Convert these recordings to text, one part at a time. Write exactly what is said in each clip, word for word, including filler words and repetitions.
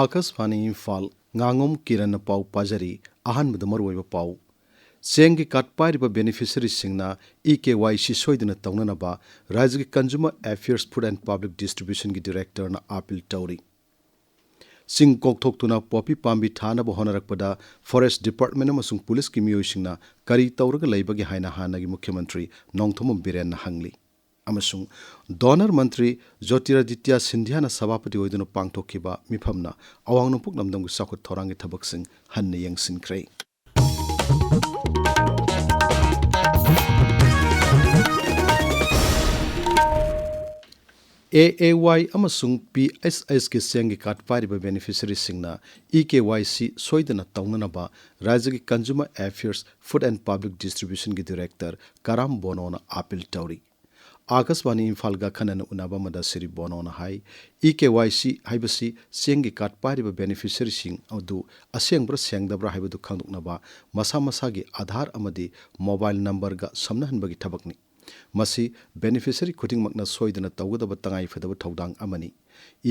ꯑꯥꯀꯥꯁꯕꯥꯅꯤ ꯏꯝꯐꯥꯜ, ꯉꯥꯉꯣꯝ ꯀꯤꯔꯟꯅ ꯄꯥꯎ ꯄꯥꯖꯔꯤ꯫ ꯑꯍꯥꯟꯕꯗ ꯃꯔꯨꯑꯣꯏꯕ ꯄꯥꯎ꯫ ꯆꯦꯡꯒꯤ ꯀꯥꯔꯗ ꯄꯥꯏꯔꯤꯕ ꯕꯦꯅꯤꯐꯤꯁꯔꯤꯁꯤꯡꯅ ꯏ ꯀꯦ ꯋꯥꯏ ꯁꯤ ꯁꯣꯏꯗꯅ ꯇꯧꯅꯅꯕ ꯔꯥꯖ꯭ꯌꯒꯤ Consumer Affairs, Food and Public Distributionꯒꯤ ꯗꯤꯔꯦꯛꯇꯔꯅ ꯑꯥꯄꯤꯜ ꯇꯧꯔꯤ꯫ ꯆꯤꯡ ꯀꯣꯛꯊꯣꯛꯇꯨꯅ ꯄꯣꯄꯤ ꯄꯥꯝꯕꯤ ꯊꯥꯅꯕ ꯍꯣꯠꯅꯔꯛꯄꯗ ꯐꯣꯔꯦꯁ ꯗꯤꯄꯥꯔꯠꯃꯦꯟ ꯑꯃꯁꯨꯡ ꯄꯨꯂꯤꯁꯀꯤ ꯃꯤꯑꯣꯏꯁꯤꯡꯅ ꯀꯔꯤ ꯇꯧꯔꯒ ꯂꯩꯕꯒꯦ ꯍꯥꯏꯅ ꯍꯥꯟꯅꯒꯤ ꯃꯨꯈ꯭ꯌꯃꯟꯇ꯭ꯔꯤ ꯅꯣꯡꯊꯣꯝꯕꯝ ꯕꯤꯔꯦꯟꯅ ꯍꯪꯂꯤ꯫ ꯑꯃꯁꯨꯡ ꯗꯣꯅꯔ ꯃꯟꯇ꯭ꯔꯤ ꯖꯣꯇꯤꯔꯥꯗꯤꯇ꯭ꯌ ꯁꯤꯟꯙ꯭ꯌꯥꯅ ꯁꯚꯥꯄꯇꯤ ꯑꯣꯏꯗꯨꯅ ꯄꯥꯡꯊꯣꯛꯈꯤꯕ ꯃꯤꯐꯝꯅ ꯑꯋꯥꯡ ꯅꯣꯡꯄꯣꯛ ꯂꯝꯗꯝꯒꯤ ꯆꯥꯎꯈꯠ ꯊꯧꯔꯥꯡꯒꯤ ꯊꯕꯛꯁꯤꯡ ꯍꯟꯅ ꯌꯦꯡꯁꯤꯟꯈ꯭ꯔꯦ꯫ ꯑꯦ ꯑꯦ ꯋꯥꯏ ꯑꯃꯁꯨꯡ ꯄꯤ ꯑꯩꯆ ꯑꯩꯆꯀꯤ ꯆꯦꯡꯒꯤ ꯀꯥꯔꯗ ꯄꯥꯏꯔꯤꯕ ꯕꯦꯅꯤꯐꯤꯁꯔꯤꯁꯤꯡꯅ ꯏ ꯀꯦ ꯋꯥꯏ ꯁꯤ ꯁꯣꯏꯗꯅ ꯇꯧꯅꯅꯕ ꯔꯥꯖ꯭ꯌꯒꯤ Consumer Affairs, Food and Public Distributionꯒꯤ ꯗꯤꯔꯦꯛꯇꯔ ꯀꯔꯥꯝ ꯕꯣꯅꯣꯅ ꯑꯥꯄꯤꯜ ꯇꯧꯔꯤ꯫ ꯑꯥꯀꯥꯁꯕꯥꯅꯤ ꯏꯝꯐꯥꯜꯒ ꯑꯈꯟꯅꯅ ꯎꯅꯕ ꯑꯃꯗ ꯁ꯭ꯔꯤ ꯕꯣꯅꯣꯅ ꯍꯥꯏ, ꯏ ꯀꯦ ꯋꯥꯏ ꯁꯤ ꯍꯥꯏꯕꯁꯤ ꯆꯦꯡꯒꯤ ꯀꯥꯔꯗ ꯄꯥꯏꯔꯤꯕ ꯕꯦꯅꯤꯐꯤꯁꯔꯤꯁꯤꯡ ꯑꯗꯨ ꯑꯁꯦꯡꯕ꯭ꯔꯥ ꯁꯦꯡꯗꯕ꯭ꯔꯥ ꯍꯥꯏꯕꯗꯨ ꯈꯪꯗꯣꯛꯅꯕ ꯃꯁꯥ ꯃꯁꯥꯒꯤ ꯑꯥꯙꯥꯔ ꯑꯃꯗꯤ ꯃꯣꯕꯥꯏꯜ ꯅꯝꯕꯔꯒ ꯁꯝꯅꯍꯟꯕꯒꯤ ꯊꯕꯛꯅꯤ꯫ ꯃꯁꯤ ꯕꯦꯅꯤꯐꯤꯁꯔꯤ ꯈꯨꯗꯤꯡꯃꯛꯅ ꯁꯣꯏꯗꯅ ꯇꯧꯒꯗꯕ ꯇꯉꯥꯏꯐꯗꯕ ꯊꯧꯗꯥꯡ ꯑꯃꯅꯤ꯫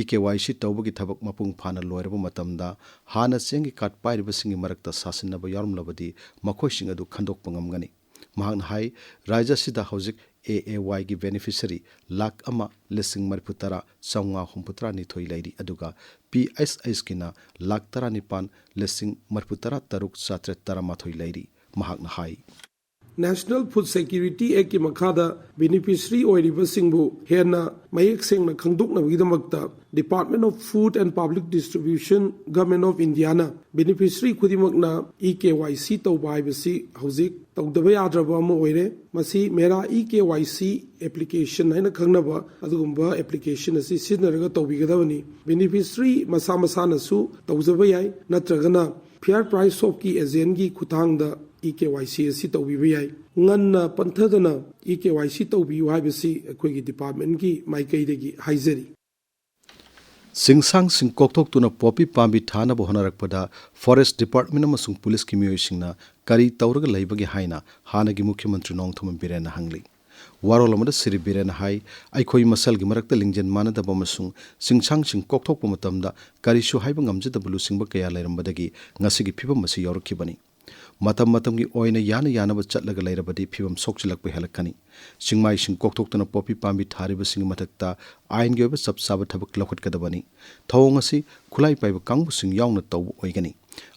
ꯏ ꯀꯦ ꯋꯥꯏ ꯁꯤ ꯇꯧꯕꯒꯤ ꯊꯕꯛ ꯃꯄꯨꯡ ꯐꯥꯅ ꯂꯣꯏꯔꯕ ꯃꯇꯝꯗ ꯍꯥꯟꯅ ꯆꯦꯡꯒꯤ ꯀꯥꯔꯗ ꯄꯥꯏꯔꯤꯕꯁꯤꯡꯒꯤ ꯃꯔꯛꯇ ꯁꯥꯁꯤꯟꯅꯕ ꯌꯥꯎꯔꯝꯂꯕꯗꯤ ꯃꯈꯣꯏꯁꯤꯡ ꯑꯗꯨ ꯈꯟꯗꯣꯛꯄ ꯉꯝꯒꯅꯤ꯫ ꯃꯍꯥꯛꯅ ꯍꯥꯏ, ꯔꯥꯖ꯭ꯌ ꯑꯁꯤꯗ ꯍꯧꯖꯤꯛ ꯑꯦ ꯑꯦ ꯋꯥꯏꯒꯤ ꯕꯦꯅꯤꯐꯤꯁꯔꯤ ꯂꯥꯈ ꯑꯃ ꯂꯤꯁꯤꯡ ꯃꯔꯤꯐꯨ ꯇꯔꯥ ꯆꯥꯝꯃꯉꯥ ꯍꯨꯝꯐꯨꯇꯔꯥ ꯅꯤꯊꯣꯏ ꯂꯩꯔꯤ, ꯑꯗꯨꯒ ꯄꯤ ꯑꯩꯆ ꯑꯩꯆꯀꯤꯅ ꯂꯥꯈ ꯇꯔꯥꯅꯤꯄꯥꯟ ꯂꯤꯁꯤꯡ ꯃꯔꯤꯐꯨ ꯇꯔꯥ ꯇꯔꯨꯛ ꯆꯥꯇ꯭ꯔꯦꯠ ꯇꯔꯥꯃꯥꯊꯣꯏ ꯂꯩꯔꯤ꯫ ꯃꯍꯥꯛꯅ ꯍꯥꯏ, National Food Security Actꯀꯤ ꯃꯈꯥꯗ ꯕꯦꯅꯤꯐꯤꯁꯔꯤ ꯑꯣꯏꯔꯤꯕꯁꯤꯡꯕꯨ ꯍꯦꯟꯅ ꯃꯌꯦꯛ ꯁꯦꯡꯅ ꯈꯪꯗꯣꯛꯅꯕꯒꯤꯗꯃꯛꯇ Department of Food and Public Distribution, Government of Indiaꯅ ꯕꯦꯅꯤꯐꯤꯁꯔꯤ ꯈꯨꯗꯤꯡꯃꯛꯅ ꯏ ꯀꯦ ꯋꯥꯏ ꯁꯤ ꯇꯧꯕ ꯍꯥꯏꯕꯁꯤ ꯍꯧꯖꯤꯛ ꯇꯧꯗꯕ ꯌꯥꯗ꯭ꯔꯕ ꯑꯃ ꯑꯣꯏꯔꯦ꯫ ꯃꯁꯤ ꯃꯦꯔꯥ ꯏ ꯀꯦ ꯋꯥꯏ ꯁꯤ ꯑꯦꯄ꯭ꯂꯤꯀꯦꯁꯟ ꯍꯥꯏꯅ ꯈꯪꯅꯕ ꯑꯗꯨꯒꯨꯝꯕ ꯑꯦꯄ꯭ꯂꯤꯀꯦꯁꯟ ꯑꯁꯤ ꯁꯤꯖꯤꯟꯅꯔꯒ ꯇꯧꯕꯤꯒꯗꯕꯅꯤ꯫ ꯕꯦꯅꯤꯐꯤꯁꯔꯤ ꯃꯁꯥ ꯃꯁꯥꯅꯁꯨ ꯇꯧꯖꯕ ꯌꯥꯏ, ꯅꯠꯇ꯭ꯔꯒꯅ ꯐꯤꯌꯔ ꯄ꯭ꯔꯥꯏꯁ ꯁꯣꯞꯀꯤ ꯑꯦꯖꯦꯟꯒꯤ ꯈꯨꯠꯊꯥꯡꯗ ꯏ ꯀꯦ ꯋꯥꯏ ꯁꯤ ꯑꯁꯤ ꯇꯧꯕꯤꯕ ꯌꯥꯏ꯫ ꯉꯟꯅ ꯄꯟꯊꯗꯅ ꯏ ꯀꯦ ꯋꯥꯏ ꯁꯤ ꯇꯧꯕꯤꯌꯨ ꯍꯥꯏꯕꯁꯤ ꯑꯩꯈꯣꯏꯒꯤ ꯗꯤꯄꯥꯔꯠꯃꯦꯟꯒꯤ ꯃꯥꯏꯀꯩꯗꯒꯤ ꯍꯥꯏꯖꯔꯤ꯫ ꯆꯤꯡꯁꯥꯡꯁꯤꯡ ꯀꯣꯛꯊꯣꯛꯇꯨꯅ ꯄꯣꯄꯤ ꯄꯥꯝꯕꯤ ꯊꯥꯅꯕ ꯍꯣꯠꯅꯔꯛꯄꯗ ꯐꯣꯔꯦꯁ ꯗꯤꯄꯥꯔꯠꯃꯦꯟ ꯑꯃꯁꯨꯡ ꯄꯨꯂꯤꯁꯀꯤ ꯃꯤꯑꯣꯏꯁꯤꯡꯅ ꯀꯔꯤ ꯇꯧꯔꯒ ꯂꯩꯕꯒꯦ ꯍꯥꯏꯅ ꯍꯥꯟꯅꯒꯤ ꯃꯨꯈ꯭ꯌꯃꯟꯇ꯭ꯔꯤ ꯅꯣꯡꯊꯣꯝꯕꯝ ꯕꯤꯔꯦꯟꯅ ꯍꯪꯂꯤ꯫ ꯋꯥꯔꯣꯜ ꯑꯃꯗ ꯁ꯭ꯔꯤ ꯕꯤꯔꯦꯟꯅ ꯍꯥꯏ, ꯑꯩꯈꯣꯏ ꯃꯁꯦꯜꯒꯤ ꯃꯔꯛꯇ ꯂꯤꯡꯖꯦꯜ ꯃꯥꯟꯅꯗꯕ ꯑꯃꯁꯨꯡ ꯆꯤꯡꯁꯥꯡꯁꯤꯡ ꯀꯣꯛꯊꯣꯛꯄ ꯃꯇꯝꯗ ꯀꯔꯤꯁꯨ ꯍꯥꯏꯕ ꯉꯝꯖꯗꯕ ꯂꯨꯆꯤꯡꯕ ꯀꯌꯥ ꯂꯩꯔꯝꯕꯗꯒꯤ ꯉꯁꯤꯒꯤ ꯐꯤꯕꯝ ꯑꯁꯤ ꯌꯧꯔꯛꯈꯤꯕꯅꯤ꯫ ꯃꯇꯝ ꯃꯇꯝꯒꯤ ꯑꯣꯏꯅ ꯌꯥꯅ ꯌꯥꯅꯕ ꯆꯠꯂꯒ ꯂꯩꯔꯕꯗꯤ ꯐꯤꯕꯝ ꯁꯣꯛꯆꯤꯜꯂꯛꯄ ꯍꯦꯜꯂꯛꯀꯅꯤ꯫ ꯆꯤꯡꯃꯥꯏꯁꯤꯡ ꯀꯣꯛꯊꯣꯛꯇꯨꯅ ꯄꯣꯄꯤ ꯄꯥꯝꯕꯤ ꯊꯥꯔꯤꯕꯁꯤꯡꯒꯤ ꯃꯊꯛꯇ ꯑꯥꯏꯟꯒꯤ ꯑꯣꯏꯕ ꯆꯞ ꯆꯥꯕ ꯊꯕꯛ ꯂꯧꯈꯠꯀꯗꯕꯅꯤ꯫ ꯊꯧꯑꯣꯡ ꯑꯁꯤ ꯈꯨꯠꯂꯥꯏ ꯄꯥꯏꯕ ꯀꯥꯡꯕꯨꯁꯤꯡ ꯌꯥꯎꯅ ꯇꯧꯕ ꯑꯣꯏꯒꯅꯤ꯫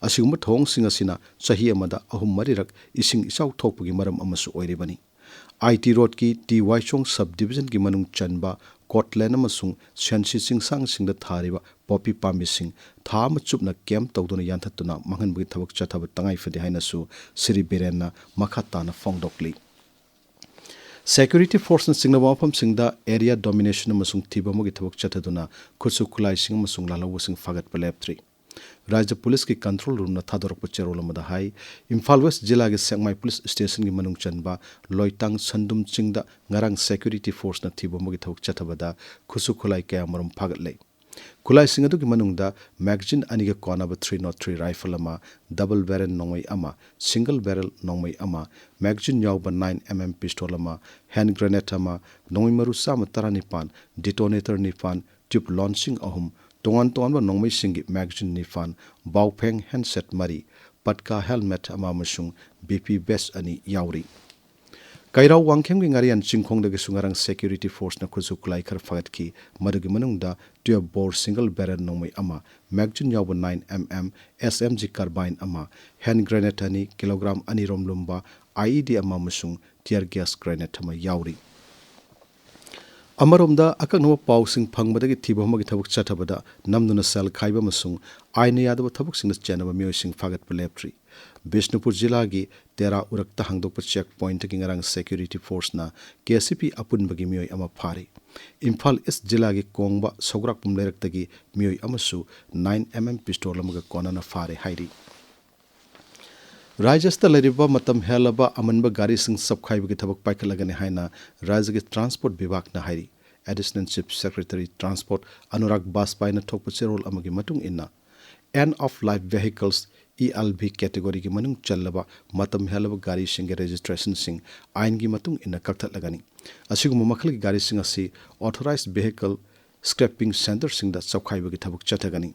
ꯑꯁꯤꯒꯨꯝꯕ ꯊꯧꯑꯣꯡꯁꯤꯡ ꯑꯁꯤꯅ ꯆꯍꯤ ꯑꯃꯗ ꯑꯍꯨꯝ ꯃꯔꯤꯔꯛ ꯏꯁꯤꯡ ꯏꯆꯥꯎ ꯊꯣꯛꯄꯒꯤ ꯃꯔꯝ ꯑꯃꯁꯨ ꯑꯣꯏꯔꯤꯕꯅꯤ꯫ ꯑꯥꯏ ꯇꯤ ꯔꯣꯗꯀꯤ ꯇꯤ ꯋꯥꯏꯆꯣꯡ ꯁꯕ ꯗꯤꯕꯤꯖꯟꯒꯤ ꯃꯅꯨꯡ ꯆꯟꯕ ꯀꯣꯠꯂꯦꯟ ꯑꯃꯁꯨꯡ ꯁꯦꯟꯁꯤ ꯆꯤꯡꯁꯥꯡꯁꯤꯡꯗ ꯊꯥꯔꯤꯕ ꯄꯣꯄꯤ ꯄꯥꯝꯕꯤꯁꯤꯡ ꯊꯥ ꯑꯃ ꯆꯨꯞꯅ ꯀꯦꯝꯞ ꯇꯧꯗꯨꯅ ꯌꯥꯟꯊꯠꯇꯨꯅ ꯃꯥꯡꯍꯟꯕꯒꯤ ꯊꯕꯛ ꯆꯠꯊꯕ ꯇꯉꯥꯏ ꯐꯗꯦ ꯍꯥꯏꯅꯁꯨ ꯁ꯭ꯔꯤ ꯕꯤꯔꯦꯟꯅ ꯃꯈꯥ ꯇꯥꯅ ꯐꯣꯡꯗꯣꯛꯂꯤ꯫ ꯁꯦꯀ꯭ꯌꯨꯔꯤꯇꯤ ꯐꯣꯔꯁꯅ ꯆꯤꯡꯂꯕ ꯃꯐꯝꯁꯤꯡꯗ ꯑꯦꯔꯤꯌꯥ ꯗꯣꯃꯤꯅꯦꯁꯟ ꯑꯃꯁꯨꯡ ꯊꯤꯕ ꯑꯃꯒꯤ ꯊꯕꯛ ꯆꯠꯊꯗꯨꯅ ꯈꯨꯠꯁꯨ ꯈꯨꯠꯂꯥꯏꯁꯤꯡ ꯑꯃꯁꯨꯡ ꯂꯥꯜꯍꯧꯕꯁꯤꯡ ꯐꯥꯒꯠꯄ ꯂꯦꯞꯇ꯭ꯔꯤ꯫ ꯔꯥꯖ꯭ꯌ ꯄꯨꯂꯤꯁꯀꯤ ꯀꯟꯇ꯭ꯔꯣꯜ ꯔꯨꯝꯅ ꯊꯥꯗꯣꯔꯛꯄ ꯆꯦꯔꯣꯜ ꯑꯃꯗ ꯍꯥꯏ, ꯏꯝꯐꯥꯜ ꯋꯦꯁ ꯖꯤꯂꯥꯒꯤ ꯁꯦꯛꯃꯥꯏ ꯄꯨꯂꯤꯁ ꯁ꯭ꯇꯦꯁꯟꯒꯤ ꯃꯅꯨꯡ ꯆꯟꯕ ꯂꯣꯏꯇꯥꯡ ꯁꯟꯗꯨꯝ ꯆꯤꯡꯗ ꯉꯔꯥꯡ ꯁꯦꯀ꯭ꯌꯨꯔꯤꯇꯤ ꯐꯣꯔꯁꯅ ꯊꯤꯕ ꯑꯃꯒꯤ ꯊꯕꯛ ꯆꯠꯊꯕꯗ ꯈꯨꯠꯁꯨ ꯈꯨꯠꯂꯥꯏ ꯀꯌꯥꯃꯔꯨꯝ ꯐꯥꯒꯠꯂꯦ꯫ ꯈꯨꯠꯂꯥꯏꯁꯤꯡ ꯑꯗꯨꯒꯤ ꯃꯅꯨꯡꯗ ꯃꯦꯒꯥꯖꯤꯟ ꯑꯅꯤꯒ ꯀꯣꯟꯅꯕ ꯊ꯭ꯔꯤ ꯅꯣꯠ ꯊ꯭ꯔꯤ ꯔꯥꯏꯐꯜ ꯑꯃ, ꯗꯕꯜ ꯕꯦꯔꯦꯜ ꯅꯣꯡꯃꯩ ꯑꯃ, ꯁꯤꯡꯒꯜ ꯕꯦꯔꯦꯜ ꯅꯣꯡꯃꯩ ꯑꯃ, ꯃꯦꯒꯥꯖꯤꯟ ꯌꯥꯎꯕ ꯅꯥꯏꯟ ꯑꯦꯝ ꯑꯦꯝ ꯄꯤꯁꯇꯣꯜ ꯑꯃ, ꯍꯦꯟ ꯒ꯭ꯔꯦꯅꯦꯗ ꯑꯃ, ꯅꯣꯡꯃꯩ ꯃꯔꯨ ꯆꯥꯝꯃ ꯇꯔꯥꯅꯤꯄꯥꯟ, ꯗꯤꯇꯣꯅꯦꯇꯔ ꯅꯤꯄꯥꯟ, ꯇ꯭ꯌꯨꯕ ꯂꯣꯟꯁꯤꯡ ꯑꯍꯨꯝ, ꯇꯣꯉꯥꯟ ꯇꯣꯉꯥꯟꯕ ꯅꯣꯡꯃꯩꯁꯤꯡꯒꯤ ꯃꯦꯒꯥꯖꯤꯟ ꯅꯤꯄꯥꯟ, ꯕꯥꯎꯐꯦꯡ ꯍꯦꯟꯁꯦꯠ ꯃꯔꯤ, ꯄꯠꯀꯥ ꯍꯦꯜꯃꯦꯠ ꯑꯃ ꯑꯃꯁꯨꯡ ꯕꯤ ꯄꯤ ꯚꯦꯁ ꯑꯅꯤ ꯌꯥꯎꯔꯤ꯫ ꯀꯩꯔꯥꯎ ꯋꯥꯡꯈꯦꯝꯒꯤ ꯉꯥꯔꯤꯌꯥꯟ ꯆꯤꯡꯈꯣꯡꯗꯒꯤꯁꯨ ꯉꯔꯥꯡ ꯁꯦꯀ꯭ꯌꯨꯔꯤꯇꯤ ꯐꯣꯔꯁꯅ ꯈꯨꯠꯁꯨ ꯈꯨꯠꯂꯥꯏ ꯈꯔ ꯐꯥꯒꯠꯈꯤ꯫ ꯃꯗꯨꯒꯤ ꯃꯅꯨꯡꯗ ꯇ꯭ꯋꯦꯜꯐ ꯕꯣꯔ ꯁꯤꯡꯒꯜ ꯕꯦꯔꯦꯜ ꯅꯣꯡꯃꯩ ꯑꯃ, ꯃꯦꯒꯥꯖꯤꯟ ꯌꯥꯎꯕ ꯅꯥꯏꯟ ꯑꯦꯝ ꯑꯦꯝ ꯑꯦꯁ ꯑꯦꯝ ꯖꯤ ꯀꯥꯔꯕꯥꯏꯟ ꯑꯃ, ꯍꯦꯟ ꯒ꯭ꯔꯦꯅꯦꯗ ꯑꯅꯤ, ꯀꯤꯂꯣꯒ꯭ꯔꯥꯝ ꯑꯅꯤ ꯔꯣꯝ ꯂꯨꯝꯕ ꯑꯥꯏ ꯏ ꯗꯤ ꯑꯃ ꯑꯃꯁꯨꯡ ꯇꯤꯌꯔ ꯒ꯭ꯌꯥꯁ ꯒ꯭ꯔꯦꯅꯦꯗ ꯑꯃ ꯌꯥꯎꯔꯤ꯫ ꯑꯃꯔꯣꯝꯗ, ꯑꯀꯛꯅꯕ ꯄꯥꯎꯁꯤꯡ ꯐꯪꯕꯗꯒꯤ ꯊꯤꯕ ꯑꯃꯒꯤ ꯊꯕꯛ ꯆꯠꯊꯕꯗ ꯅꯝꯗꯨꯅ ꯁꯦꯜ ꯈꯥꯏꯕ ꯑꯃꯁꯨꯡ ꯑꯥꯏꯟꯅ ꯌꯥꯗꯕ ꯊꯕꯛꯁꯤꯡꯗ ꯆꯦꯟꯅꯕ ꯃꯤꯑꯣꯏꯁꯤꯡ ꯐꯥꯒꯠꯄ ꯂꯦꯞꯇ꯭ꯔꯤ꯫ ꯕꯤꯁꯅꯨꯄꯨꯔ ꯖꯤꯂꯥꯒꯤ ꯇꯦꯔꯥ ꯎꯔꯛꯇ ꯍꯥꯡꯗꯣꯛꯄ ꯆꯦꯛ ꯄꯣꯏꯟꯠꯇꯒꯤ ꯉꯔꯥꯡ ꯁꯦꯀ꯭ꯌꯨꯔꯤꯇꯤ ꯐꯣꯔꯁꯅ ꯀꯦ ꯁꯤ ꯄꯤ ꯑꯄꯨꯟꯕꯒꯤ ꯃꯤꯑꯣꯏ ꯑꯃ ꯐꯥꯔꯤ꯫ ꯏꯝꯐꯥꯜ ꯏꯁ꯭ꯠ ꯖꯤꯂꯥꯒꯤ ꯀꯣꯡꯕ ꯁꯧꯒ꯭ꯔꯥꯛꯄꯝ ꯂꯩꯔꯛꯇꯒꯤ ꯃꯤꯑꯣꯏ ꯑꯃꯁꯨ ꯅꯥꯏꯟ ꯑꯦꯝ ꯑꯦꯝ ꯄꯤꯁꯇꯣꯜ ꯑꯃꯒ ꯀꯣꯟꯅꯅ ꯐꯥꯔꯦ ꯍꯥꯏꯔꯤ꯫ ꯔꯥꯖ꯭ꯌ ꯑꯁꯤꯗ ꯂꯩꯔꯤꯕ ꯃꯇꯝ ꯍꯦꯜꯂꯕ ꯑꯃꯟꯕ ꯒꯥꯔꯤꯁꯤꯡ ꯆꯞꯈꯥꯏꯕꯒꯤ ꯊꯕꯛ ꯄꯥꯏꯈꯠꯂꯒꯅꯤ ꯍꯥꯏꯅ ꯔꯥꯖ꯭ꯌꯒꯤ ꯇ꯭ꯔꯥꯟꯁꯄꯣꯔꯠ ꯕꯤꯚꯥꯒꯅ ꯍꯥꯏꯔꯤ꯫ Additional chief secretary transport Anurag ꯕꯥꯖꯄꯥꯏꯅ ꯊꯣꯛꯄ ꯆꯦꯔꯣꯜ ꯑꯃꯒꯤ ꯃꯇꯨꯡ ꯏꯟꯅ, end of life vehicles E L V categoryꯒꯤ ꯃꯅꯨꯡ ꯆꯜꯂꯕ ꯃꯇꯝ ꯍꯦꯜꯂꯕ ꯒꯥꯔꯤꯁꯤꯡꯒꯤ registrationꯁꯤꯡ ꯑꯥꯏꯟꯒꯤ ꯃꯇꯨꯡ ꯏꯟꯅ ꯀꯛꯊꯠꯂꯒꯅꯤ꯫ ꯑꯁꯤꯒꯨꯝꯕ ꯃꯈꯜꯒꯤ ꯒꯥꯔꯤꯁꯤꯡ ꯑꯁꯤ authorized vehicle scrapping centreꯁꯤꯡꯗ ꯆꯧꯈꯥꯏꯕꯒꯤ ꯊꯕꯛ ꯆꯠꯊꯒꯅꯤ꯫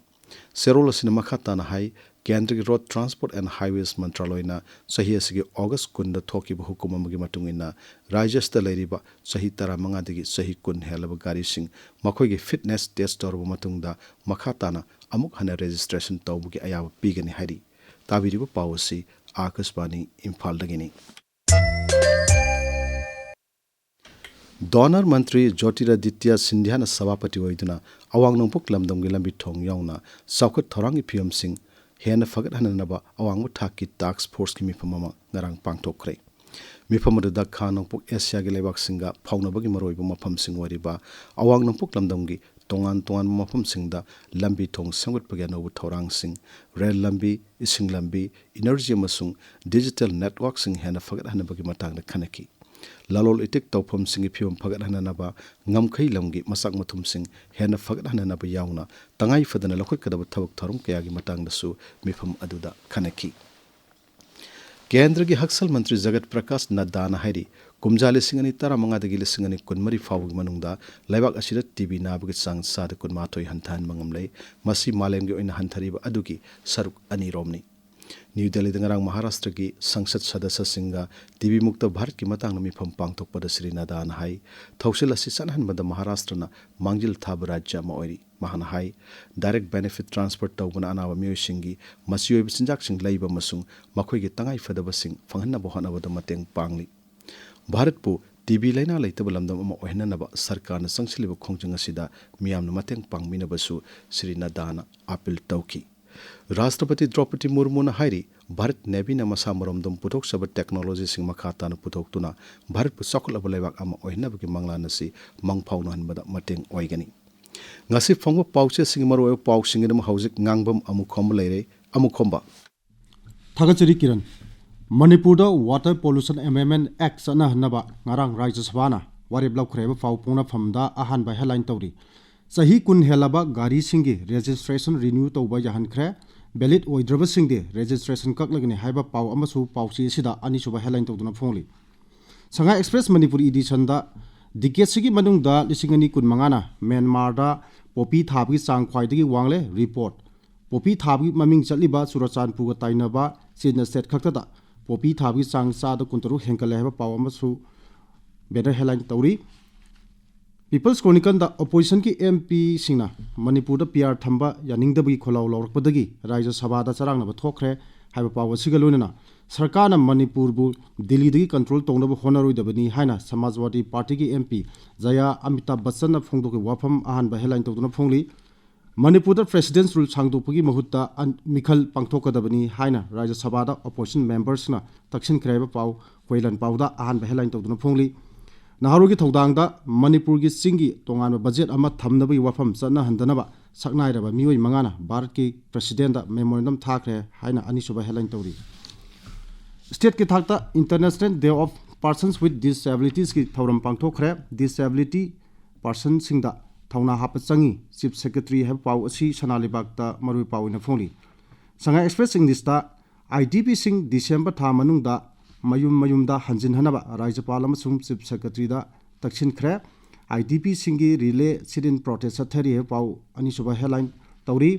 ꯆꯦꯔꯣꯜ ꯑꯁꯤꯅ ꯃꯈꯥ ꯇꯥꯅ ꯍꯥꯏ, ꯀꯦꯟꯗ꯭ꯔꯒꯤ Road Transport and Highways ꯃꯟꯇ꯭ꯔꯥꯂꯣꯏꯅ ꯆꯍꯤ ꯑꯁꯤꯒꯤ August ꯀꯨꯟꯗ ꯊꯣꯛꯈꯤꯕ ꯍꯨꯀꯨꯝ ꯑꯃꯒꯤ ꯃꯇꯨꯡ ꯏꯟꯅ ꯔꯥꯖ꯭ꯌ ꯑꯁꯤꯗ ꯂꯩꯔꯤꯕ ꯆꯍꯤ ꯇꯔꯥꯃꯉꯥꯗꯒꯤ ꯆꯍꯤ ꯀꯨꯟ ꯍꯦꯜꯂꯕ ꯒꯥꯔꯤꯁꯤꯡ ꯃꯈꯣꯏꯒꯤ fitness test ꯇꯧꯔꯕ ꯃꯇꯨꯡꯗ ꯃꯈꯥ ꯇꯥꯅ ꯑꯃꯨꯛ ꯍꯟꯅ registration ꯇꯧꯕꯒꯤ ꯑꯌꯥꯕ ꯄꯤꯒꯅꯤ ꯍꯥꯏꯔꯤ꯫ ꯇꯥꯕꯤꯔꯤꯕ ꯄꯥꯎ ꯑꯁꯤ ꯑꯥꯀꯥꯁꯕꯥꯅꯤ ꯏꯝꯐꯥꯜꯗꯒꯤꯅꯤ꯫ ꯗꯣꯅꯔ ꯃꯟꯇ꯭ꯔꯤ ꯖꯣꯇꯤꯔꯥꯗꯤꯇ꯭ꯌ ꯁꯤꯟꯙ꯭ꯌꯥꯅ ꯁꯚꯥꯄꯇꯤ ꯑꯣꯏꯗꯨꯅ ꯑꯋꯥꯡ ꯅꯣꯡꯄꯣꯛ ꯂꯝꯗꯝꯒꯤ ꯂꯝꯕꯤ ꯊꯣꯡ ꯌꯥꯎꯅ ꯆꯥꯎꯈꯠ ꯊꯧꯔꯥꯡꯒꯤ ꯐꯤꯕꯝꯁꯤꯡ ꯍꯦꯟꯅ ꯐꯒꯠꯍꯟꯅꯅꯕ ꯑꯋꯥꯡꯕ ꯊꯥꯛꯀꯤ task forceꯀꯤ ꯃꯤꯐꯝ ꯑꯃ ꯉꯔꯥꯡ ꯄꯥꯡꯊꯣꯛꯈ꯭ꯔꯦ꯫ ꯃꯤꯐꯝ ꯑꯗꯨꯗ ꯈꯥ ꯅꯣꯡꯄꯣꯛ ꯑꯦꯁꯤꯌꯥꯒꯤ ꯂꯩꯕꯥꯛꯁꯤꯡꯒ ꯐꯥꯎꯅꯕꯒꯤ ꯃꯔꯨꯑꯣꯏꯕ ꯃꯐꯝꯁꯤꯡ ꯑꯣꯏꯔꯤꯕ ꯑꯋꯥꯡ ꯅꯣꯡꯄꯣꯛ ꯂꯝꯗꯝꯒꯤ ꯇꯣꯉꯥꯟ ꯇꯣꯉꯥꯟꯕ ꯃꯐꯝꯁꯤꯡꯗ ꯂꯝꯕꯤ ꯊꯣꯡ ꯁꯦꯝꯒꯠꯄꯒꯤ ꯑꯅꯧꯕ ꯊꯧꯔꯥꯡꯁꯤꯡ, ꯔꯦꯜ ꯂꯝꯕꯤ, ꯏꯁꯤꯡ ꯂꯝꯕꯤ, energy ꯑꯃꯁꯨꯡ digital networkꯁꯤꯡ ꯍꯦꯟꯅ ꯐꯒꯠꯍꯟꯅꯕꯒꯤ ꯃꯇꯥꯡꯗ ꯈꯟꯅꯈꯤ꯫ ꯂꯂꯣꯜ ꯏꯇꯤꯛ ꯇꯧꯐꯝꯁꯤꯡꯒꯤ ꯐꯤꯕꯝ ꯐꯒꯠꯍꯟꯅꯅꯕ, ꯉꯝꯈꯩ ꯂꯝꯒꯤ ꯃꯆꯥꯛ ꯃꯊꯨꯝꯁꯤꯡ ꯍꯦꯟꯅ ꯐꯒꯠꯍꯟꯅꯅꯕ ꯌꯥꯎꯅ ꯇꯉꯥꯏ ꯐꯗꯅ ꯂꯧꯈꯠꯀꯗꯕ ꯊꯕꯛ ꯊꯧꯔꯝ ꯀꯌꯥꯒꯤ ꯃꯇꯥꯡꯗꯁꯨ ꯃꯤꯐꯝ ꯑꯗꯨꯗ ꯈꯟꯅꯈꯤ꯫ ꯀꯦꯟꯗ꯭ꯔꯒꯤ ꯍꯛꯁꯦꯜ ꯃꯟꯇ꯭ꯔꯤ ꯖꯒꯠ ꯄ꯭ꯔꯀꯥꯁ ꯅꯗ꯭ꯗꯥꯅ ꯍꯥꯏꯔꯤ, ꯀꯨꯝꯖꯥ ꯂꯤꯁꯤꯡ ꯑꯅꯤ ꯇꯔꯥꯃꯉꯥꯗꯒꯤ ꯂꯤꯁꯤꯡ ꯑꯅꯤ ꯀꯨꯟꯃꯔꯤ ꯐꯥꯎꯕꯒꯤ ꯃꯅꯨꯡꯗ ꯂꯩꯕꯥꯛ ꯑꯁꯤꯗ ꯇꯤ ꯕꯤ ꯅꯥꯕꯒꯤ ꯆꯥꯡ ꯆꯥꯗ ꯀꯨꯟꯃꯥꯊꯣꯏ ꯍꯟꯊꯍꯟꯕ ꯉꯝꯂꯦ꯫ ꯃꯁꯤ ꯃꯥꯂꯦꯝꯒꯤ ꯑꯣꯏꯅ ꯍꯟꯊꯔꯤꯕ ꯑꯗꯨꯒꯤ ꯁꯔꯨꯛ ꯑꯅꯤꯔꯣꯝꯅꯤ꯫ ꯅ꯭ꯌꯨ ꯗꯦꯜꯂꯤꯗ ꯉꯔꯥꯡ ꯃꯍꯥꯔꯥꯁꯇ꯭ꯔꯒꯤ ꯁꯪꯁꯠ ꯁꯗꯁ꯭ꯌꯁꯤꯡꯒ ꯇꯤ ꯕꯤ ꯃꯨꯛꯇ ꯚꯥꯔꯠꯀꯤ ꯃꯇꯥꯡꯗ ꯃꯤꯐꯝ ꯄꯥꯡꯊꯣꯛꯄꯗ ꯁ꯭ꯔꯤ ꯅꯗ꯭ꯗꯥꯅ ꯍꯥꯏ, ꯊꯧꯁꯤꯜ ꯑꯁꯤ ꯆꯠꯅꯍꯟꯕꯗ ꯃꯍꯥꯔꯥꯁꯇ꯭ꯔꯅ ꯃꯥꯡꯖꯤꯜ ꯊꯥꯕ ꯔꯥꯖ꯭ꯌ ꯑꯃ ꯑꯣꯏꯔꯤ꯫ ꯃꯍꯥꯛꯅ ꯍꯥꯏ, direct benefit transfer ꯇꯧꯕꯅ ꯑꯅꯥꯕ ꯃꯤꯑꯣꯏꯁꯤꯡꯒꯤ ꯃꯆꯤ ꯑꯣꯏꯕ ꯆꯤꯟꯖꯥꯛꯁꯤꯡ ꯂꯩꯕ ꯑꯃꯁꯨꯡ ꯃꯈꯣꯏꯒꯤ ꯇꯉꯥꯏꯐꯗꯕꯁꯤꯡ ꯐꯪꯍꯟꯅꯕ ꯍꯣꯠꯅꯕꯗ ꯃꯇꯦꯡ ꯄꯥꯡꯂꯤ꯫ ꯚꯥꯔꯠꯄꯨ ꯇꯤ ꯕꯤ ꯂꯥꯏꯅꯥ ꯂꯩꯇꯕ ꯂꯝꯗꯝ ꯑꯃ ꯑꯣꯏꯍꯟꯅꯅꯕ ꯁꯔꯀꯥꯔꯅ ꯆꯪꯁꯤꯜꯂꯤꯕ ꯈꯣꯡꯖꯪ ꯑꯁꯤꯗ ꯃꯤꯌꯥꯝꯅ ꯃꯇꯦꯡ ꯄꯥꯡꯕꯤꯅꯕꯁꯨ ꯁ꯭ꯔꯤ ꯅꯗ꯭ꯗꯥꯅ ꯑꯥꯄꯤꯜ ꯇꯧꯈꯤ꯫ ꯔꯥꯁꯇ꯭ꯔꯄꯇꯤ ꯗ꯭ꯔꯧꯄꯗꯤ ꯃꯨꯔꯃꯨꯅ ꯍꯥꯏꯔꯤ, ꯚꯥꯔꯠ ꯅꯦꯚꯤꯅ ꯃꯁꯥ ꯃꯔꯣꯝꯗꯣꯝ ꯄꯨꯊꯣꯛꯆꯕ technologyꯁꯤꯡ ꯃꯈꯥ ꯇꯥꯅ ꯄꯨꯊꯣꯛꯇꯨꯅ ꯚꯥꯔꯠꯄꯨ ꯆꯥꯎꯈꯠꯂꯕ ꯂꯩꯕꯥꯛ ꯑꯃ ꯑꯣꯏꯍꯟꯅꯕꯒꯤ ꯃꯪꯂꯥꯟ ꯑꯁꯤ ꯃꯪ ꯐꯥꯎꯅꯍꯟꯕꯗ ꯃꯇꯦꯡ ꯑꯣꯏꯒꯅꯤ꯫ ꯉꯁꯤ ꯐꯪꯕ ꯄꯥꯎꯆꯦꯁꯤꯡꯒꯤ ꯃꯔꯨꯑꯣꯏꯕ ꯄꯥꯎꯁꯤꯡꯒꯤꯗꯃꯛ ꯍꯧꯖꯤꯛ ꯉꯥꯡꯕꯝ ꯑꯃꯨꯈꯣꯝꯕ ꯂꯩꯔꯦ꯫ ꯑꯃꯨꯈꯣꯝꯕ꯫ ꯊꯥꯒꯠꯆꯔꯤ ꯀꯤꯔꯟ꯫ ꯃꯅꯤꯄꯨꯔꯗ Water Pollution Amendment Act ꯆꯠꯅꯍꯟꯅꯕ ꯉꯔꯥꯡ ꯔꯥꯖ꯭ꯌ ꯁꯚꯥꯅ ꯋꯥꯔꯦꯞ ꯂꯧꯈ꯭ꯔꯦ ꯍꯥꯏꯕ ꯄꯥꯎ ꯐꯣꯡꯅꯐꯝꯗ ꯑꯍꯥꯟꯕ headline ꯇꯧꯔꯤ꯫ ꯆꯍꯤ ꯀꯨꯟ ꯍꯦꯜꯂꯕ ꯒꯥꯔꯤꯁꯤꯡꯒꯤ registration renew ꯇꯧꯕ ꯌꯥꯍꯟꯈ꯭ꯔꯦ꯫ ꯚꯦꯂꯤꯗ ꯑꯣꯏꯗ꯭ꯔꯕꯁꯤꯡꯗꯤ ꯔꯦꯖꯤꯁꯇ꯭ꯔꯦꯁꯟ ꯀꯛꯂꯒꯅꯤ ꯍꯥꯏꯕ ꯄꯥꯎ ꯑꯃꯁꯨ ꯄꯥꯎꯆꯦ ꯑꯁꯤꯗ ꯑꯅꯤꯁꯨꯕ ꯍꯦꯗꯂꯥꯏꯟ ꯇꯧꯗꯨꯅ ꯐꯣꯡꯂꯤ꯫ ꯁꯉꯥꯏ ꯑꯦꯛꯁꯄ꯭ꯔꯦꯁ ꯃꯅꯤꯄꯨꯔꯤ ꯏꯗꯤꯁꯟꯗ ꯗꯤꯀꯦꯠꯁꯤꯒꯤ ꯃꯅꯨꯡꯗ ꯂꯤꯁꯤꯡ ꯑꯅꯤ ꯀꯨꯟ ꯃꯉꯥꯅ ꯃ꯭ꯌꯥꯟꯃꯥꯔꯗ ꯄꯣꯄꯤ ꯊꯥꯕꯒꯤ ꯆꯥꯡ ꯈ꯭ꯋꯥꯏꯗꯒꯤ ꯋꯥꯡꯂꯦ꯫ ꯔꯤꯄꯣꯔꯠ: ꯄꯣꯄꯤ ꯊꯥꯕꯒꯤ ꯃꯃꯤꯡ ꯆꯠꯂꯤꯕ ꯆꯨꯔꯆꯥꯟꯄꯨꯔꯒ ꯇꯥꯏꯅꯕ ꯆꯤꯟ ꯁ꯭ꯇꯦꯠ ꯈꯛꯇꯗ ꯄꯣꯄꯤ ꯊꯥꯕꯒꯤ ꯆꯥꯡ ꯆꯥꯗ ꯀꯨꯟꯇꯔꯨꯛ ꯍꯦꯟꯒꯠꯂꯦ ꯍꯥꯏꯕ ꯄꯥꯎ ꯑꯃꯁꯨ ꯕꯦꯅꯔ ꯍꯦꯗꯂꯥꯏꯟ ꯇꯧꯔꯤ꯫ ꯄꯤꯄꯜꯁ ꯀ꯭ꯔꯣꯅꯤꯀꯜꯗ ꯑꯣꯄꯣꯖꯤꯁꯟꯒꯤ ꯑꯦꯝ ꯄꯤꯁꯤꯡꯅ ꯃꯅꯤꯄꯨꯔꯗ ꯄꯤ ꯑꯥꯔ ꯊꯝꯕ ꯌꯥꯅꯤꯡꯗꯕꯒꯤ ꯈꯣꯜꯂꯥꯎ ꯂꯥꯎꯔꯛꯄꯗꯒꯤ ꯔꯥꯖ꯭ꯌ ꯁꯚꯥꯗ ꯆꯔꯥꯡꯅꯕ ꯊꯣꯛꯈ꯭ꯔꯦ ꯍꯥꯏꯕ ꯄꯥꯎ ꯑꯁꯤꯒ ꯂꯣꯏꯅꯅ ꯁꯔꯀꯥꯔꯅ ꯃꯅꯤꯄꯨꯔꯕꯨ ꯗꯤꯜꯂꯤꯗꯒꯤ ꯀꯟꯇ꯭ꯔꯣꯜ ꯇꯧꯅꯕ ꯍꯣꯠꯅꯔꯣꯏꯗꯕꯅꯤ ꯍꯥꯏꯅ ꯁꯃꯥꯖꯋꯥꯗꯤ ꯄꯥꯔꯇꯤꯒꯤ ꯑꯦꯝ ꯄꯤ ꯖꯌꯥ ꯑꯃꯤꯇꯥꯕ ꯕꯆꯟꯅ ꯐꯣꯡꯗꯣꯛꯈꯤꯕ ꯋꯥꯐꯝ ꯑꯍꯥꯟꯕ ꯍꯦꯗꯂꯥꯏꯟ ꯇꯧꯗꯨꯅ ꯐꯣꯡꯂꯤ꯫ ꯃꯅꯤꯄꯨꯔꯗ ꯄ꯭ꯔꯦꯁꯤꯗꯦꯟꯁ ꯔꯨꯜ ꯁꯥꯡꯗꯣꯛꯄꯒꯤ ꯃꯍꯨꯠꯇ ꯑꯟ-, ꯃꯤꯈꯜ ꯄꯥꯡꯊꯣꯛꯀꯗꯕꯅꯤ ꯍꯥꯏꯅ ꯔꯥꯖ꯭ꯌ ꯁꯚꯥꯗ ꯑꯣꯄꯣꯖꯤꯁꯟ ꯃꯦꯝꯕꯔꯁꯅ ꯇꯛꯁꯤꯟꯈ꯭ꯔꯦ ꯍꯥꯏꯕ ꯄꯥꯎ ꯍꯨꯏꯂꯟ ꯄꯥꯎꯗ ꯑꯍꯥꯟꯕ ꯍꯦꯗꯂꯥꯏꯟ ꯇꯧꯗꯨꯅ ꯐꯣꯡꯂꯤ꯫ ꯅꯍꯥꯔꯣꯜꯒꯤ ꯊꯧꯗꯥꯡꯗ ꯃꯅꯤꯄꯨꯔꯒꯤ ꯆꯤꯡꯒꯤ ꯇꯣꯉꯥꯟꯕ ꯕꯖꯦꯠ ꯑꯃ ꯊꯝꯅꯕꯒꯤ ꯋꯥꯐꯝ ꯆꯠꯅꯍꯟꯗꯅꯕ ꯁꯛꯅꯥꯏꯔꯕ ꯃꯤꯑꯣꯏ ꯃꯉꯥꯅ ꯚꯥꯔꯠꯀꯤ ꯄ꯭ꯔꯦꯁꯤꯗꯦꯟꯗ ꯃꯦꯃꯣꯔꯦꯟꯗꯝ ꯊꯥꯈ꯭ꯔꯦ ꯍꯥꯏꯅ ꯑꯅꯤꯁꯨꯕ ꯍꯦꯗꯂꯥꯏꯟ ꯇꯧꯔꯤ꯫ ꯁ꯭ꯇꯦꯠꯀꯤ ꯊꯥꯛꯇ International Day of Persons with Disabilitiesꯀꯤ ꯊꯧꯔꯝ ꯄꯥꯡꯊꯣꯛꯈ꯭ꯔꯦ꯫ ꯗꯤꯁꯑꯦꯕꯤꯂꯤꯇꯤ ꯄꯥꯔꯁꯟꯁꯤꯡꯗ ꯊꯧꯅꯥ ꯍꯥꯞꯄ ꯆꯪꯉꯤ, ꯆꯤꯐ ꯁꯦꯀ꯭ꯔꯦꯇꯔꯤ ꯍꯥꯏꯕ ꯄꯥꯎ ꯑꯁꯤ ꯁꯅꯥ ꯂꯩꯕꯥꯛꯇ ꯃꯔꯨꯑꯣꯏ ꯄꯥꯎ ꯑꯣꯏꯅ ꯐꯣꯡꯂꯤ꯫ ꯁꯉꯥꯏ ꯑꯦꯛꯁꯄ꯭ꯔꯦꯁ ꯏꯪꯂꯤꯁꯇ ꯑꯥꯏ ꯗꯤ ꯄꯤꯁꯤꯡ ꯗꯤꯁꯦꯝꯕꯔ ꯊꯥ ꯃꯅꯨꯡꯗ ꯃꯌꯨꯝ ꯃꯌꯨꯝꯗ ꯍꯟꯖꯤꯟꯍꯟꯅꯕ ꯔꯥꯖ꯭ꯌꯄꯥꯜ ꯑꯃꯁꯨꯡ ꯆꯤꯐ ꯁꯦꯀ꯭ꯔꯦꯇꯔꯤꯗ ꯇꯛꯁꯤꯟꯈ꯭ꯔꯦ꯫ ꯑꯥꯏ ꯗꯤ ꯄꯤꯁꯤꯡꯒꯤ ꯔꯤꯂꯦ ꯁꯤꯠ ꯏꯟ ꯄ꯭ꯔꯣꯇꯦꯁ ꯆꯠꯊꯔꯤ ꯍꯥꯏꯕ ꯄꯥꯎ ꯑꯅꯤꯁꯨꯕ ꯍꯦꯗꯂꯥꯏꯟ ꯇꯧꯔꯤ꯫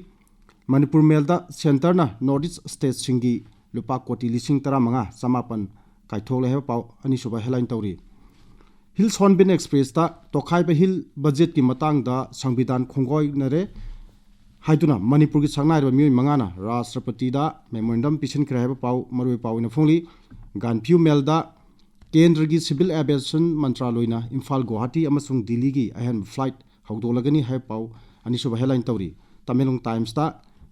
ꯃꯅꯤꯄꯨꯔ ꯃꯦꯜꯗ ꯁꯦꯟꯇꯔꯅ ꯅꯣꯔꯠ ꯏꯁ ꯁ꯭ꯇꯦꯠꯁꯤꯡꯒꯤ ꯂꯨꯄꯥ ꯀꯣꯇꯤ ꯂꯤꯁꯤꯡ ꯇꯔꯥꯃꯉꯥ ꯆꯃꯥꯄꯟ ꯀꯥꯏꯊꯣꯛꯂꯦ ꯍꯥꯏꯕ ꯄꯥꯎ ꯑꯅꯤꯁꯨꯕ ꯍꯦꯗꯂꯥꯏꯟ ꯇꯧꯔꯤ꯫ ꯍꯤꯜꯁ ꯍꯣꯔꯟꯕꯤꯜ ꯑꯦꯛꯁꯄ꯭ꯔꯦꯁꯇ ꯇꯣꯈꯥꯏꯕ ꯍꯤꯜ ꯕꯖꯦꯠꯀꯤ ꯃꯇꯥꯡꯗ ꯁꯪꯕꯤꯙꯥꯟ ꯈꯣꯡꯒꯥꯏꯅꯔꯦ ꯍꯥꯏꯗꯨꯅ ꯃꯅꯤꯄꯨꯔꯒꯤ ꯁꯛꯅꯥꯏꯔꯕ ꯃꯤꯑꯣꯏ ꯃꯉꯥꯅ ꯔꯥꯁꯇ꯭ꯔꯄꯇꯤꯗ ꯃꯦꯃꯣꯔꯦꯟꯗꯝ ꯄꯤꯁꯤꯟꯈ꯭ꯔꯦ ꯍꯥꯏꯕ ꯄꯥꯎ ꯃꯔꯨꯑꯣꯏ ꯄꯥꯎ ꯑꯣꯏꯅ ꯐꯣꯡꯂꯤ꯫ ꯒꯥꯟꯐ꯭ꯌꯨ ꯃꯦꯜꯗ ꯀꯦꯟꯗ꯭ꯔꯒꯤ ꯁꯤꯚꯤꯜ ꯑꯦꯚꯤꯌꯦꯁꯟ ꯃꯟꯇ꯭ꯔꯥꯂꯣꯏꯅ ꯏꯝꯐꯥꯜ, ꯒꯨꯋꯥꯍꯥꯇꯤ ꯑꯃꯁꯨꯡ ꯗꯤꯜꯂꯤꯒꯤ ꯑꯍꯦꯟꯕ ꯐ꯭ꯂꯥꯏꯠ ꯍꯧꯗꯣꯛꯂꯒꯅꯤ ꯍꯥꯏꯕ ꯄꯥꯎ ꯑꯅꯤꯁꯨꯕ ꯍꯦꯗꯂꯥꯏꯟ ꯇꯧꯔꯤ꯫ ꯇꯃꯦꯡꯂꯣꯡ ꯇꯥꯏꯝꯁꯇ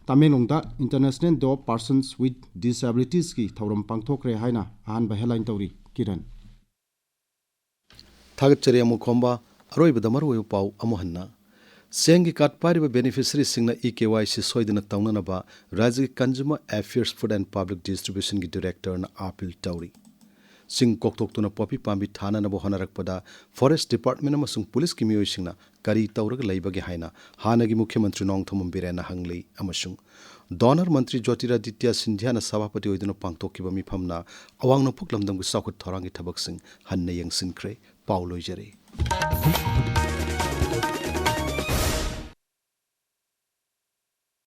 ꯇꯃꯦꯡꯂꯣꯡꯗ International Day of Persons with Disabilitiesꯀꯤ ꯊꯧꯔꯝ ꯄꯥꯡꯊꯣꯛꯈ꯭ꯔꯦ ꯍꯥꯏꯅ ꯑꯍꯥꯟꯕ ꯍꯦꯗꯂꯥꯏꯟ ꯇꯧꯔꯤ꯫ ꯀꯤꯔꯟ꯫ ꯊꯥꯒꯠꯆꯔꯤ ꯑꯃꯨꯛ ꯈꯣꯝꯕ꯫ ꯑꯔꯣꯏꯕꯗ ꯃꯔꯨꯑꯣꯏꯕ ꯄꯥꯎ ꯑꯃꯨꯛ ꯍꯟꯅ꯫ ꯆꯦꯡꯒꯤ ꯀꯥꯔꯗ ꯄꯥꯏꯔꯤꯕ ꯕꯦꯅꯤꯐꯤꯁꯔꯤꯁꯤꯡꯅ ꯏ ꯀꯦ ꯋꯥꯏ ꯁꯤ ꯁꯣꯏꯗꯅ ꯇꯧꯅꯅꯕ ꯔꯥꯖ꯭ꯌꯒꯤ Consumer Affairs, Food and Public Distributionꯒꯤ ꯗꯤꯔꯦꯛꯇꯔꯅ ꯑꯥꯄꯤꯜ ꯇꯧꯔꯤ꯫ ꯆꯤꯡ ꯀꯣꯛꯊꯣꯛꯇꯨꯅ ꯄꯣꯄꯤ ꯄꯥꯝꯕꯤ ꯊꯥꯅꯅꯕ ꯍꯣꯠꯅꯔꯛꯄꯗ ꯐꯣꯔꯦꯁ ꯗꯤꯄꯥꯔꯠꯃꯦꯟ ꯑꯃꯁꯨꯡ ꯄꯨꯂꯤꯁꯀꯤ ꯃꯤꯑꯣꯏꯁꯤꯡꯅ ꯀꯔꯤ ꯇꯧꯔꯒ ꯂꯩꯕꯒꯦ ꯍꯥꯏꯅ ꯍꯥꯟꯅꯒꯤ ꯃꯨꯈ꯭ꯌ ꯃꯟꯇ꯭ꯔꯤ ꯅꯣꯡꯊꯣꯝꯕꯝ ꯕꯤꯔꯦꯟꯅ ꯍꯪꯂꯤ꯫ ꯑꯃꯁꯨꯡ ꯗꯣꯅꯔ ꯃꯟꯇ꯭ꯔꯤ ꯖ꯭ꯌꯣꯇꯤꯔꯥꯗꯤꯇ꯭ꯌ ꯁꯤꯟꯙ꯭ꯌꯥꯅ ꯁꯚꯥꯄꯇꯤ ꯑꯣꯏꯗꯨꯅ ꯄꯥꯡꯊꯣꯛꯈꯤꯕ ꯃꯤꯐꯝꯅ ꯑꯋꯥꯡ ꯅꯣꯡꯄꯣꯛ ꯂꯝꯗꯝꯒꯤ ꯆꯥꯎꯈꯠ ꯊꯧꯔꯥꯡꯒꯤ ꯊꯕꯛꯁꯤꯡ ꯍꯟꯅ ꯌꯦꯡꯁꯤꯟꯈ꯭ꯔꯦ꯫ ꯄꯥꯎ ꯂꯣꯏꯖꯔꯦ꯫